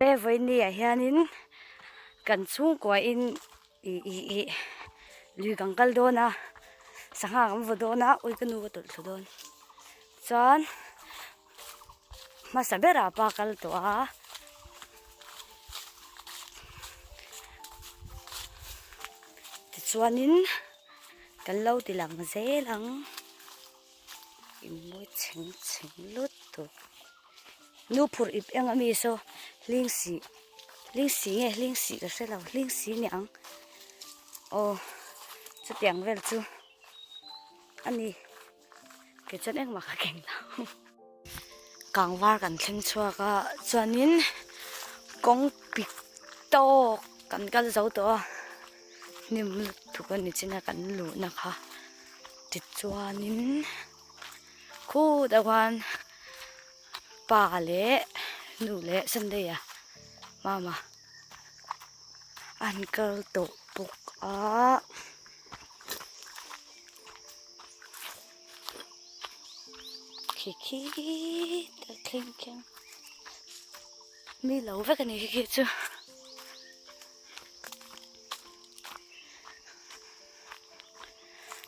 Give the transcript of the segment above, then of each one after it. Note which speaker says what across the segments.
Speaker 1: He vawiini ah hianin kan chhungkua in ih ih ih lui kan kal dawn a sangha kan vaw dawn a ui ka nu ka tawlh thlu dawn chuan hmasa berah pa kal tawh a tichuanin kan lo ti lang zel ang. In mawi chheng chheng lutuk nu phurh ip eng ami saw hling sih hling sih nge hling sih ka hre lo hling sih ni ang aw chutiang vel chu a ni kei chuan engmah ka keng lo kang var kan thleng chhuak a chuanin kawng pik tawk kan kal zo tawh a hnim lutuk a ni chin a kan luhna kha. Tichuanin khutah khuan pa leh nu leh Sunday a mama an kal tawh bawk a. Khi khi ta thleng khian mi lo vek a ni khi khi chu.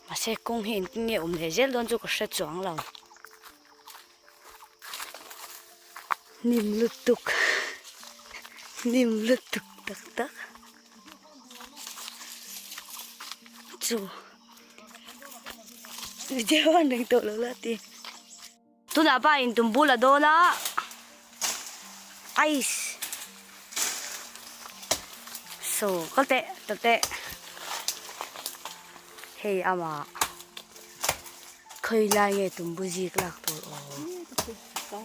Speaker 1: Mahse kawng hi engtin nge awm leh zel dawn chu ka hre chuang lo. Hnim lutuk hnim lutuk tak tak chu video a nei tawh lo la ti. Tunah pa in tum bul a dawn a ice so kal teh kal teh hei ama khawi lai nge tum bu zik lak tur aw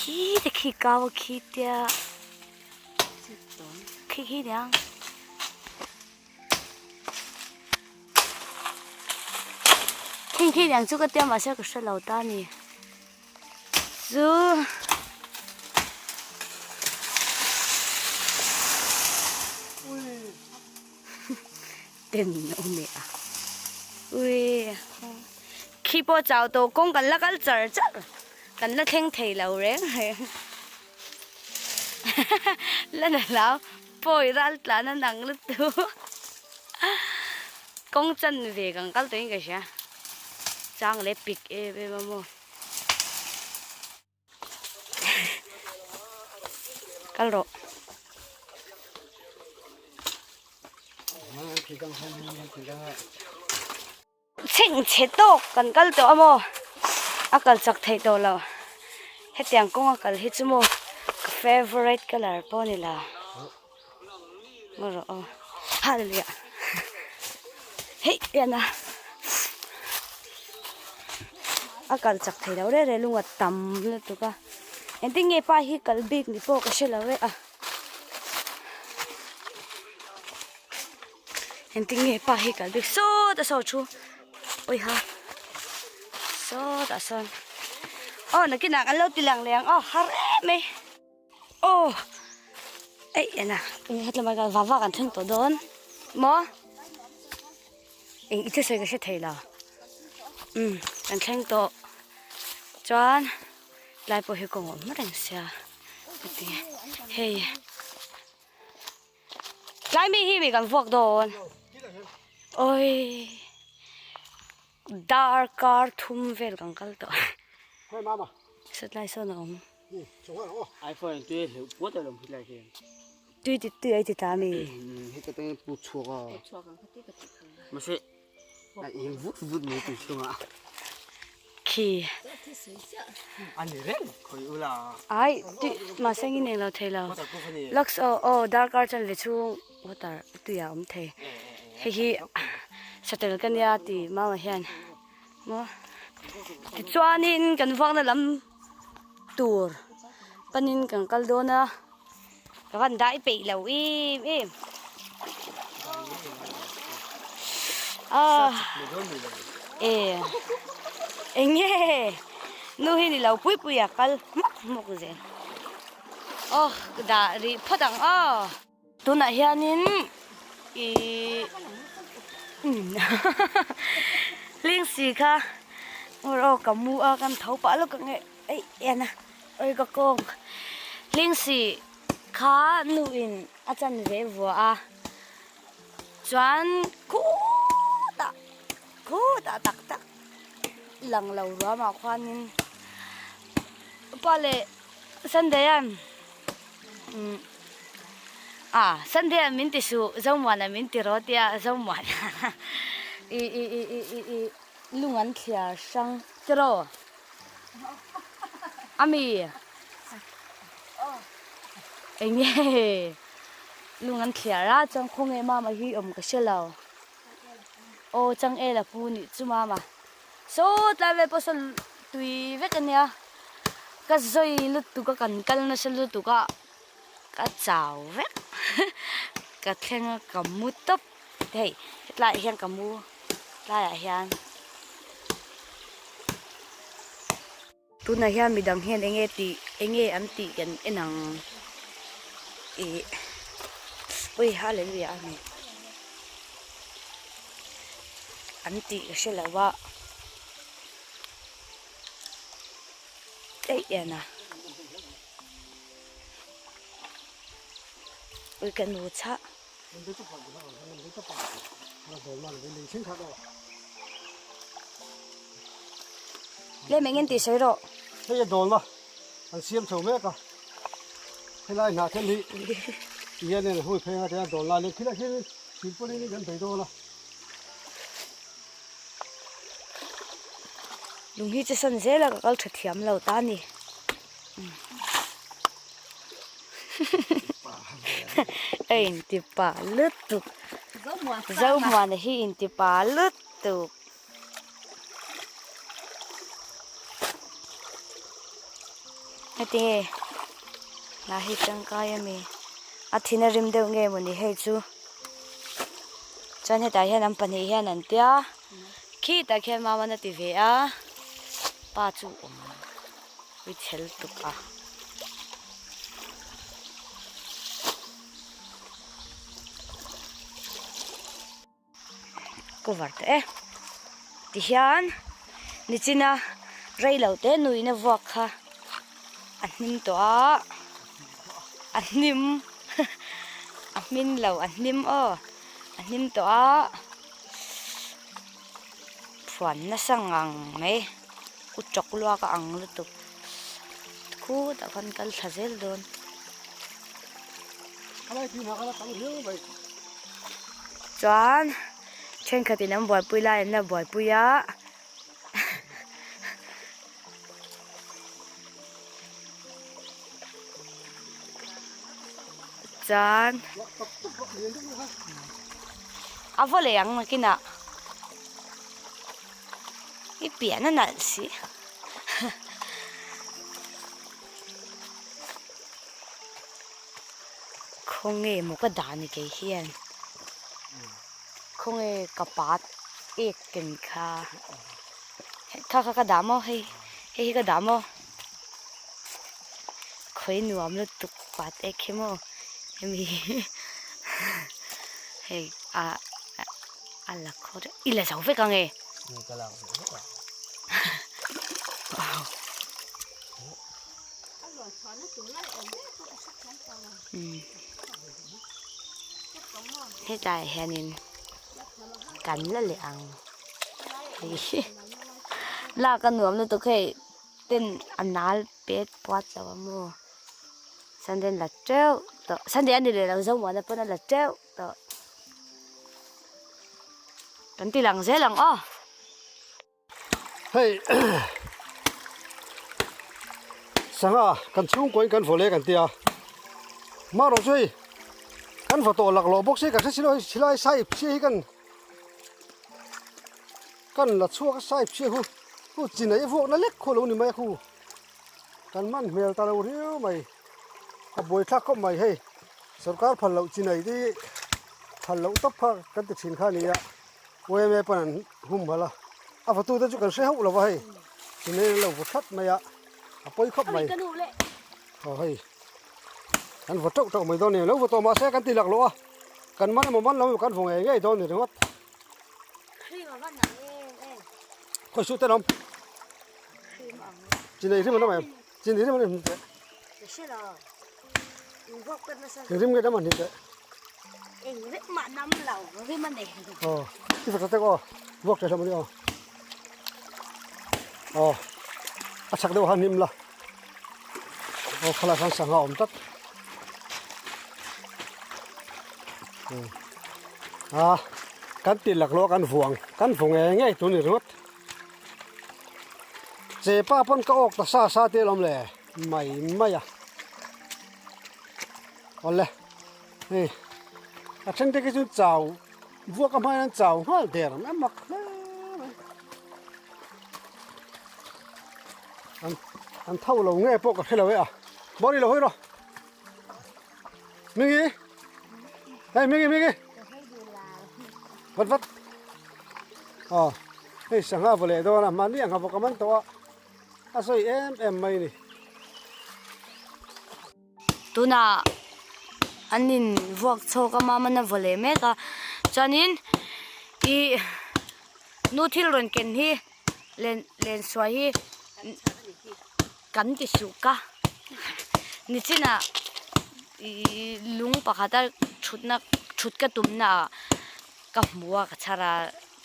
Speaker 1: khi te khi kau a khi tia khi khi niang. Khi khi liang chu ka tia mahse ka hre lo ta a ni chu ten awm leh a ui khi pawh chau tawh kawng kan la kal char char kan la thleng thei lo reng reng la na hlau. Pawi ral tlan a nang lutuk kawng chan ve kan kal tawhin ka hria chang leh pik em em a maw kal rawh. Chhengchhe tawk kan kal tawh a maw a kal chak theih tawh lo hetiang kawng a kal hi chu maw ka favourite colour pawh a ni lo maw rawh aw hallelujah hei en a a kal chak thei lo reng reng lung a tam lutuk a engtin nge pa hi kal bik ni pawh ka hre lo e a. Engtin nge pa hi kal bik sawt a saw thu awiha sawtah sawn aw nakinah kan lo ti lang leh ang aw har em mai aw eih ena hetlai ah vava kan thleng tawh dawn maw eng i thusawi ka hre thei lo umm kan thleng tawh chuan tlai pawh hi kawng a awm reng sia heti hei. Tlai mi hi mi kan vuak dawn. Oi. Dar kar thum vel kan kal tawh.
Speaker 2: Hei mama.
Speaker 1: Satlai sawn a awm.
Speaker 2: iPhone tui hleuh puat a lawm khilai khian.
Speaker 1: Tui ti tui ai ti ta mi.
Speaker 2: Hei ka teng pu chhuak a. Mase a eng vut vut mai tui chhungah.
Speaker 1: Khi.
Speaker 2: Ani reng khoi ula.
Speaker 1: Ai tui mahse ngin eng lo thei lo. Lux aw aw darkar chan ve chhung water tui a awm thei. Hei hi satel ka nia ti mama hian maw tichuanin kan vuakna lam tur panin kan kal dawn a ka van dai peih lo em em ah e eng nge nu hi ni lo pui pui a kal hmawk hmawk zel aw ka dah rih phawt ang aw. Tunah hianin ih hling si kha aw ka mu a kan tho pah lawk ang e eih en a oi ka kawng hling si. kha nu in a chanve vuah a chuan khutah khutah tak tak lang lo ruamah khuanin pa leh Sunday an umm ah Sunday an min ti suh Zomuana min ti rawh tia Zomuana i i i i i i lung an thliar hrang tiraw ami eng nge lung an thliar a chuan khawnge mama hi awm ka hre lo aw changel a pu nih chu mama saw tlai vel pawh saw tui vek ania ka zawi lutuk a kan kal nasa lutuk a ka chau vek ka thleng a ka mu tawp hei hetlaiah hian ka mu tlaiah hian. Tunah hian midang hian eng nge tih eng nge an tih kan en ang ih ui hallelujah a ni an tih ka hre lo a daih en a ui ka nu chhah. Lem engin tih sawi rawh.
Speaker 3: Hei a dawn a, an siam chho mek a. Helai hnah then hi tihian in hui pheng a tihian dawn lai leh khilai khian silpawlin in kan bei dawn a.
Speaker 1: Lung hi che san zel a ka kal tha thiam lo ta a ni. A inti pa lutuk Zomuana hi inti pa lutuk. Heti nge lah hi tangkai ami a thin a rim deuh nge mawni hei chu chuan hetah hian an pahnih hian an tia khitah khian mama a ti ve a pa chu awm ri chhel tuk a. Cover tawh e tihian nichina reilo te nuihna vuak kha a hnim tawh a a hnim a hmin lo a hnim aw a hnim tawh a phuan nasa ngang mai u tawk luak a ang lutuk khutah khan kal thla zel dawn. Chuan thenkhatin an buaipui lai an la buaipui a chuan a vaw leh ang nakinah i pian a nalh si. Khawnge maw ka dah ni kei hian khawnge ka pat ek ken kha kha kha ka dah maw hei hei hi ka dah maw khawi nuam lutuk pat ek hi maw hemi hi hei a a la khaw deuh i la zo vek ang e. Hetlaiah hianin kan la leh ang hei hi lak a nuam lutuk hei ten a nal pet puat lo a maw Sunday an la teuh tawh Sunday a ni leh lo Zomuana pawn a la teuh tawh kan ti lang zel ang aw.
Speaker 3: Hei sangha kan chhungkaw in kan vaw leh kan tia marawh chu hei kan vaw tawh lak lawh bawk se kan hre si lo hei silai sahip chiah hi kan kan la chhuak a sahip chiah hu hu chinai vuak na lek khaw lo ni mai a khu kan man hmel ta lo riau mai a buaithlak khawp mai hei sorkar phal loh chinai te hi phal loh tawp kha kan ti thin kha a ni a. Uaime pawn an hum halh a, a vatu te chu kan hre hauh lo va hei, chinei an lo vaw that mai a, a pawi khawp mai. Aw hei, kan vaw teuh teuh mai dawn a ni, lo vaw tawh mah se kan ti lak loh a, kan man emaw man lo emaw kan vaw ngei ngei dawn a ni ringawt. Khawi suh te lawm, chinei hrim an awm em, chinei hrim an awm em teh. Eng rim nge dam an hnih teh?
Speaker 1: Eng rim mah dam lo, rim a nei.
Speaker 3: Aw, i fak tak aw, vuak teh hlawm a ni aw. Aw, a chhak deuh khan hnim la. Aw, khalai khan sangha awm tlat. A, kan ti laklawh kan vuang, kan vu ngei ngei tur ni ringawt. Che pa pawn ka awk ta sa sa te alawm le mai mai a awle hei a then te khi chu chau vuak a hmaiin an chau nghal der ang em mak hle mai an an tho lo nge pawh ka hre lo e a bawri lo hawi rawh mingi hei mingi mingi vat vat aw hei sangha va leh dawn a mahni ang ha bawk a man tawh a a sawi em em mai a ni.
Speaker 1: Tunah an in vuak chhawk a mama na vaw leh mek a chuanin ih nu thil rawn ken hi len len suai hi kan ti suk a nichinah ih lung pakhata thutna thut ka tumna ah ka hmu a ka chhar a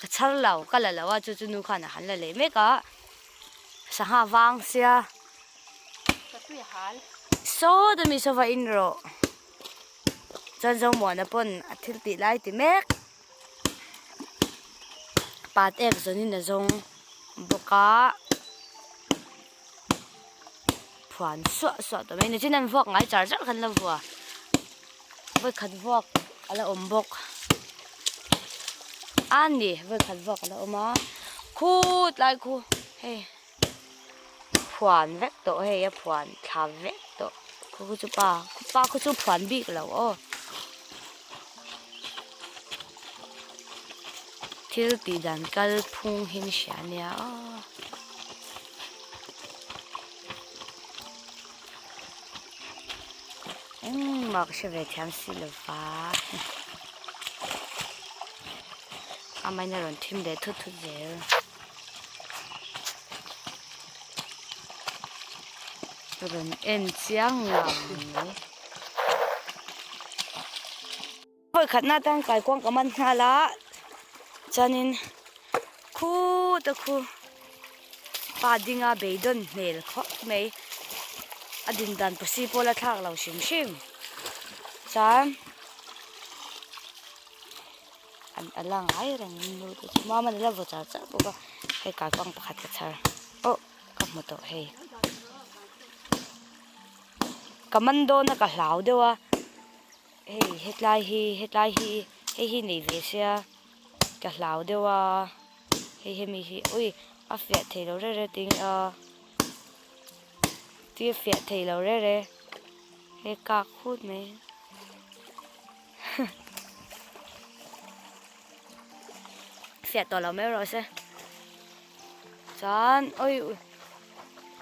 Speaker 1: ka chhar lo ka la lo a chu chu nu khan a han la leh mek a sangha vang sia saw ta mi saw va in rawh chuan Zomuana pawn a thil tih lai ti mek pat ek zawnin a zawng bawk a. Phuan suah suah tawh mai a ni chin an vuak ngai char char khan la vua vawikhat vuak a la awm bawk a ni vawikhat vuak a la awm a khut lai khu hei phuan vek tawh hei a phuan thla vek tawh khu khu chu pa pa khu chu phuan bik lo aw thil tih dan kal phung hi ni hria ania aw. Engmah ka hre ve thiam si lo va amahin a rawn thim leh thut thut zel rawn en chiang ngang mai. Vawikhatna atan kaikuang ka man nghal a chuanin khuta khu pa dinga beidawn hmel khawp mai a din dan pasi pawh la thlak lo hrim hrim chuan an a la ngai reng nu te chu mama la vaw char char bawk a hei kaikuang pakhat ka chhar oh ka hmu tawh hei ka man dawn a ka hlau deuh a. Hei hetlai hi hetlai hi hei hi nei ve sia ka hlau deuh a hei hemi hi ui a fiah thei lo rere ting a tia fiah thei lo rere he kak khut mai fiah tawh lo mai rawh se chuan ui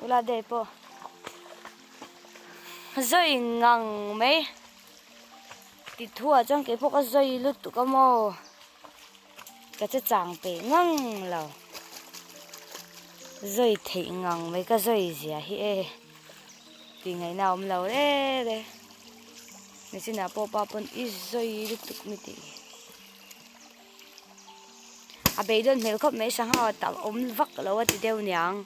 Speaker 1: ula dei pawh. Zawi ngang mai ti thuah chuan kei pawh ka zawi lutuk a maw ka che chang peih ngang lo zawi theih ngang mai ka zawi zia hi e tih ngaihna a awm lo reng reng nichinah pawh pa pawn i zawi lutuk mi tih a beidawn hmel khawp mai sangha tam awm vak lo a ti deuh niang.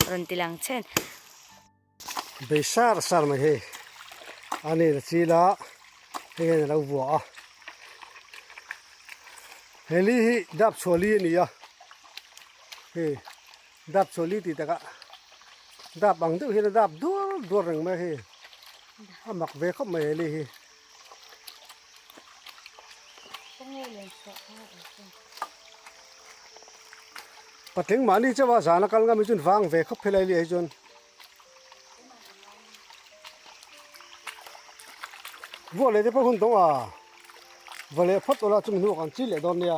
Speaker 1: Rawn ti lang chen.
Speaker 3: Bei sar sar mai hei a ni la chil a hei hian a lo vuah a he li hi dap chhuah li a ni a hei dap chhuah li tih takah dap ang deuh hian a dap duar duar reng mai a hei a mak ve khawp mai he li hi. Patling mahni chauha zan a kal ngam hi chuan vang ve khawp helai liah hi chuan vuah leh te pawh hun dawng a va leh phawt ula chumi hnuah kan chil leh dawn nia.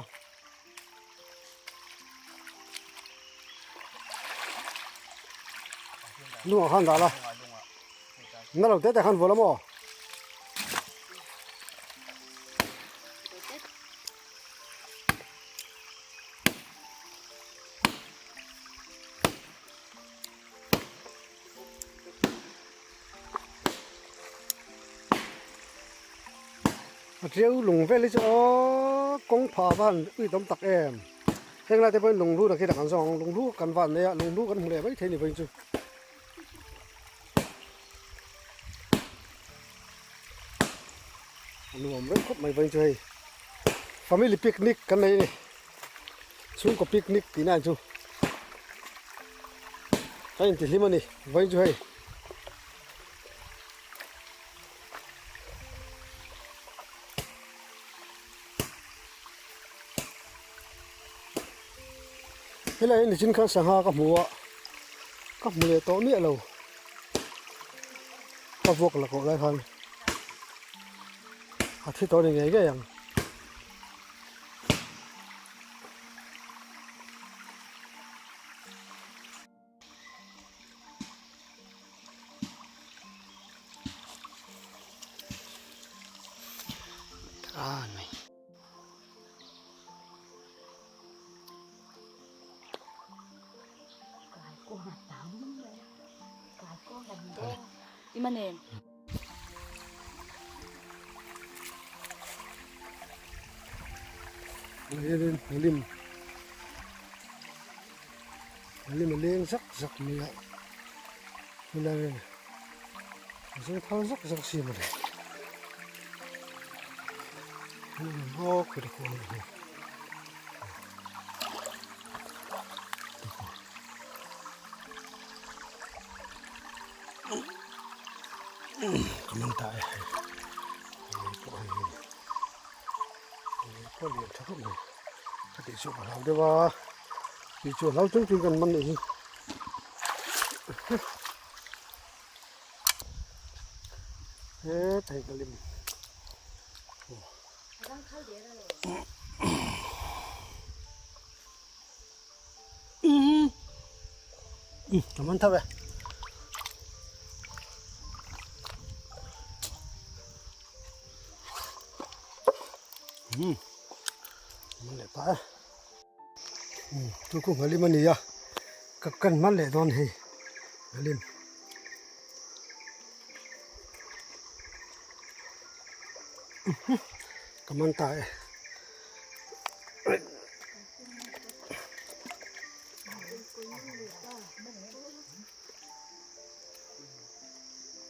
Speaker 3: Lungah khan dah la na lo te te khan vuah la maw. A tiau lung vel hi chu aw kawng phah a va han ui tam tak em heng lai te pawhin lunghlu na khi dah kan zawng ang lunghlu kan van nei a lunghlu kan hmu leh mai thei ni vawiin chu. A nuam reuh khawp mai vawiin chu hei family picnic kan nei a ni chhungkaw picnic tih na chu ka intihlim a ni vawiin chu hei. Helai hi nichin khan sangha ka hmu a ka hmu leh tawh miah lo ka vuak la kawh lai khan a thi tawh a ni ngei ngei ang. Lim lim a leng zak zak mai a helai vel a zawng thar zak zak si mawle aw khi ta khuang hi. Ka man ta e hei pawh hei hei pawh lian tha khawp mai ka tih chu ka hlau deuh a tih chu a hlau chung chung kan man nih hi hetah hi ka lim. Ka man tho e. Man leh pah e. Chu khu nghalim a ni a, ka kan man leh dawn hei nghalim. Ka man ta e.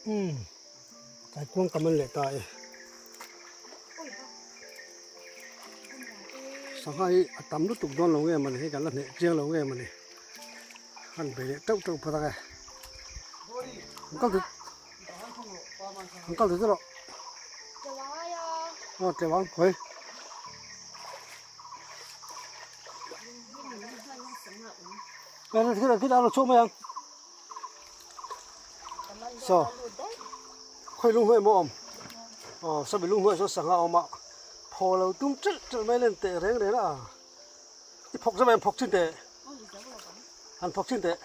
Speaker 3: Umm kaikuang ka man leh ta e. Sangha hi a tam lutuk dawn lo nge mawni hei kan la hneh chiang lo nge mawni han bei leh teuh teuh phawt ang e. An kal tut an kal tut erawh aw tleuh ang hawi. Saw khawi lung hnuai maw awm aw sawmi lung hnuai saw sangha a awm a phaw lo tum ṭelh ṭelh mai len teh reng reng a i phawk zauh em phawk chin teh han phawk chin teh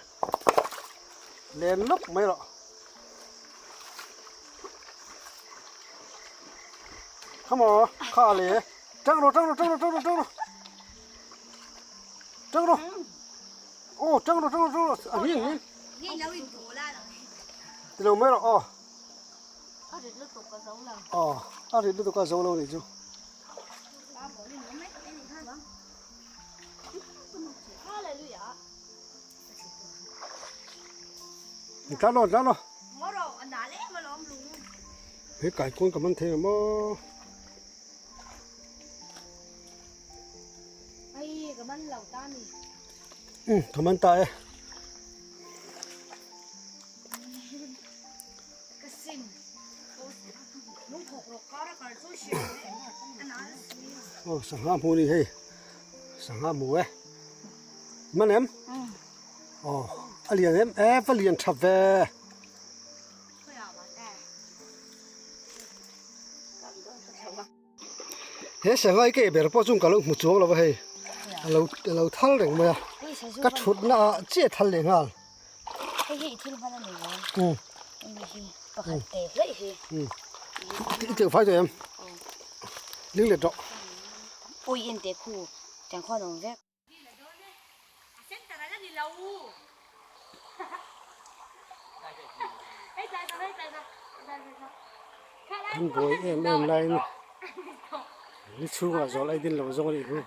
Speaker 3: len lawk mai rawh come on kha le ṭang rawh ṭang rawh ṭang rawh ṭang rawh ṭang rawh ṭang rawh aw ṭang rawh ṭang rawh ṭang rawh a hning hning ti lo mai rawh aw aw a rit lutuk a zo lo nih chu. Tlan aw tlan aw he kaikuang ka man thei ang maw. Um ka man ta e. Aw sangha hmu ni hei sangha hmu e man em aw a lian em e va lian tha ve. He sangai ka ber pawh chung ka lo hmu chuang lo va hei a lo a lo thal reng mai a ka thutna ah chiah a thal leh nghal.
Speaker 1: Hei hi i thil hman a ni lo. Hemi hi pakhat te hleuh hi.
Speaker 3: I teuh fai tawh em? Ling let rawh.
Speaker 1: Ui en teh khu tiang khuan a awm vek.
Speaker 3: Kan buai em em laiin. Ni chhungah zawl ei din lo zawng a nih hu.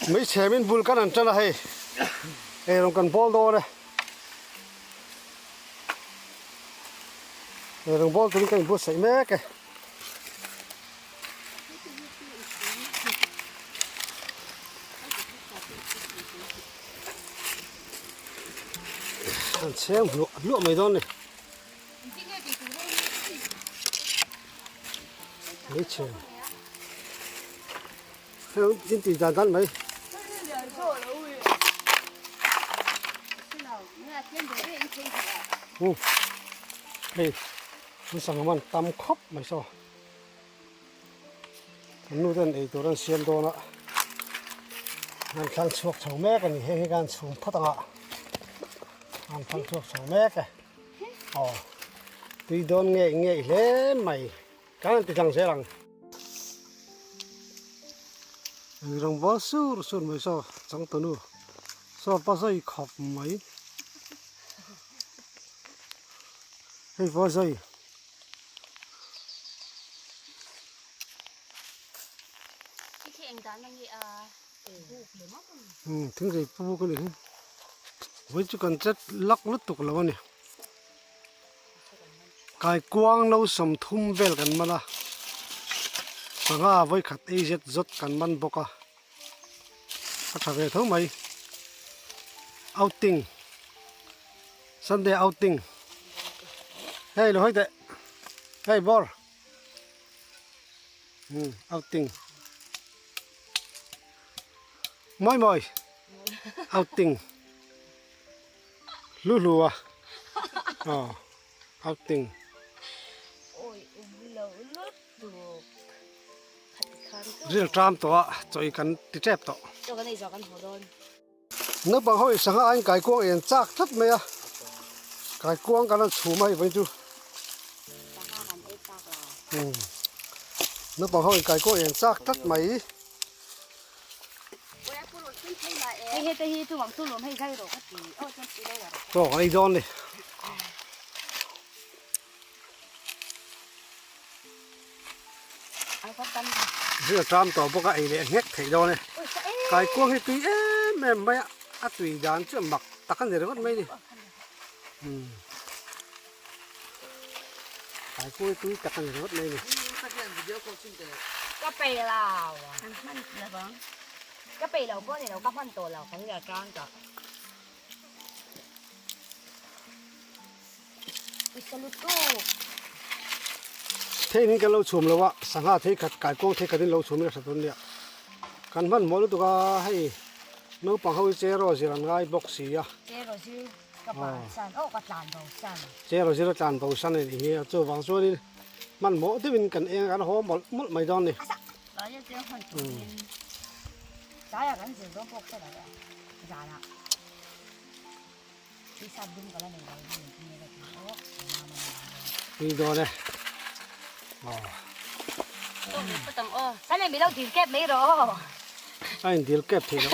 Speaker 3: Hmeichhe min bul kan an tan a hei eirawng kan bawl dawn e eirawng bawl turin ka inbuatsaih mek e. An chheng hluah hluah mai dawn a ni. Hmeichhe heng in tih dan dan mai. Hei an sangha man tam khawp mai saw. Kan nu ten ei tur an siam dawn a an thlang chhuak chho mek a ni hei hi khan chhum phawt ang a an thlang chhuak chho mek e aw tui dawn ngei ngei hle mai kan han ti tlang zel ang. Ei rawng bawl sur sur mai saw changtunu saw pa zawi khawp mai hei pawh zawi. Thingzei pu ka ni hi vawi chu kan chet lak lutuk lo a ni kaikuang lo 30 vel kan man a sangha vawi khat ei zet zawt kan man bawk a a tha ve tho mai outing Sunday outing hei lo hawi teh hei bawr um outing mawi mawi outing hlu hlu a aw outing ril tram tawh a chawi kan ti tep tawh. Naupang ho in sangha aiin kaikuang en chak tlat mai a, kaikuang kan han chhum a hei vawiin chu umm naupang ho in kaikuang en chak tlat mai. Chaw kan ei dawn ni. Zir a ṭam tawh bawk a ei leh nghek theih dawn e. Kaikuang hi tui em em mai a, a tui dan chu a mak tak a ni ringawt mai a ni. Umm Kaikuang hi tui tak a ni ringawt mai a ni.
Speaker 1: Ka peih lo ka peih lo pawh a ni lo ka hman tawh lo ka hria ṭam tawh.
Speaker 3: Thei in kan lo chhum lo a, sangha thei khat kaikuang thei khat in lo chhum in a hre dawn nia. Kan hmanhmawh lutuk a hei naupang ho hi cheraw zir an ngai bawk si a.
Speaker 1: Cheraw zir ka ban san aw ka tlan bo san.
Speaker 3: Cheraw zir a tlan bo san a nih hi a chuvang chuanin hmanhmawh deuhin kan eng a kan haw mawlh mawlh mai dawn a ni.
Speaker 1: Tlaiah kan zir dawn pawh hre lo e zanah.
Speaker 3: Tui dawn e. A in dil kep thei lo.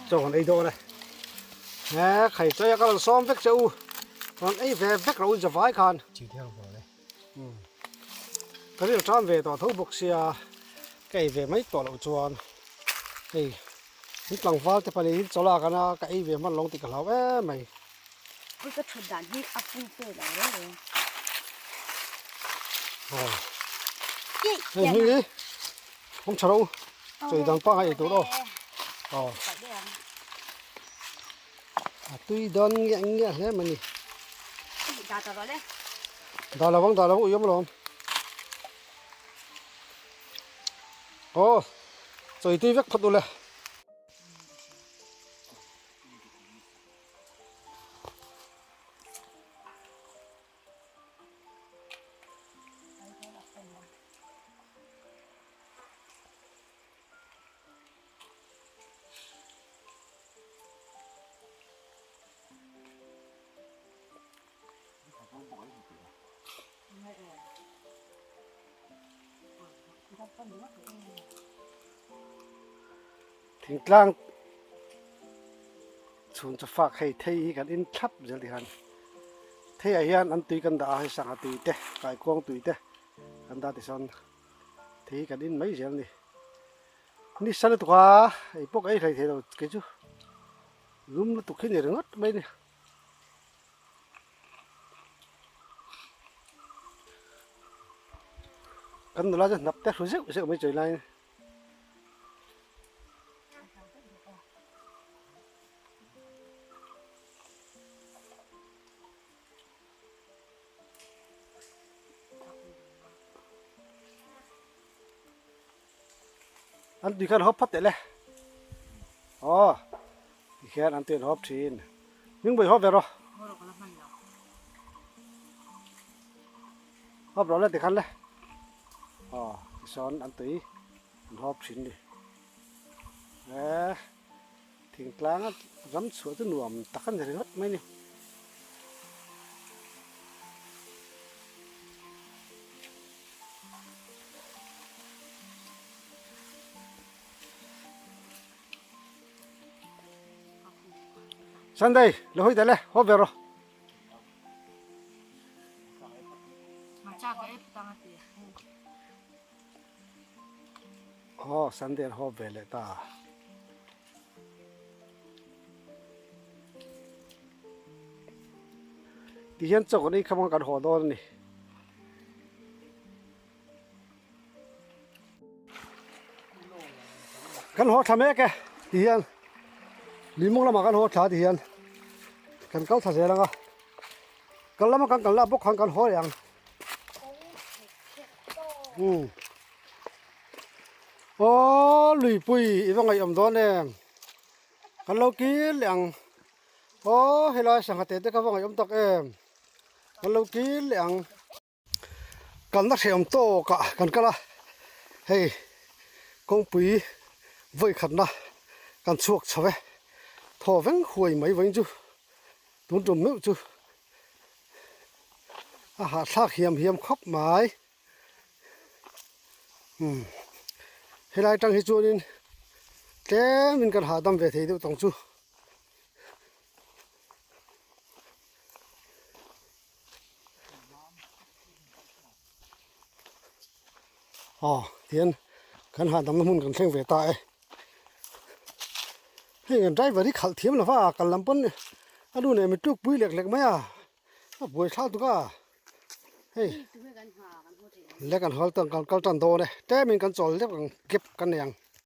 Speaker 3: Chaw kan ei dawn e. He khai chawi a ka rawn sawm vek che u. Rawn ei ve vek rawh u zavai khan. Ka ril tan ve tawh tho bawk sia ka ei ve mai tawh loh chuan hei in tlangval te pahnih hi chaw lak ana ka ei ve hman lawng tih ka hlau em mai.
Speaker 1: Ui ka thut dan hi a fum fe lo reng reng.
Speaker 3: Aw. Hei hming hi awm tha rawh u chawi dang pangai ei tur aw. Aw. A tui dawn ngiah ngiah hle mai ni.
Speaker 1: Dah ta rawh le.
Speaker 3: Dah lo ang dah lo ui awm alawm. Aw chawi tui vek phawt ule. Thingtlang chhun chu fak hei thei hi kan in thlap zel ti khan thei ah hian an tui kan dah a hei sangha tui te kaikuang tui te kan dah tichuan thei hi kan in mai zel a ni. Ni sa lutuk a, ei pawh ka ei hlei thei lo kei chu lum lutuk hi ni ringawt mai a ni. Kan nula chu hnap te hru zeuh zeuh mai chawi laiin. An tui khan hawp phawt teh le. Aw tikhian an tui an hawp thin. Hming bawi hawp ve rawh. Hawp rawh le tikhan le. Aw tisawn an tui an hawp thin ni. Eh thingtlang a ram chhuah chu nuam tak a ni ringawt mai ni. Sunday lo hawi teh le haw ve rawh. Aw Sunday an haw ve leh ta. Ti hian chaw kan ei kham ang kan haw dawn a ni. Kan haw thla mek e ti hian limawng lamah kan haw thla ti hian kan kal thla zel ang a kal lama kan kal lah bawk khan kan haw leh ang umm aw luipui i va ngaihawm dawn em kan lo kil leh ang aw helai sangha te te kha va ngaihawm tak em kan lo kil leh ang. Kalna hrehawm tawk ah kan kal a, hei kawngpui vawi khatna kan chhuak chho e, thaw veng huai mai vawiin chu tun tum meuh chu a hahthlak hiam hiam khawp mai umm helai tang hi chuanin tlemin kan hahdam ve thei deuh tawng chu. Aw tihian kan hahdamna hmun kan thleng ve ta e hei kan driver hi khalh thiam lova kal lam pawn a nu nen min tuk pui lek lek mai a a buai thlak tuk a hei lek an hawl tan kan kal tan dawn e tlemin kan chawl lek ang gap kan nei ang.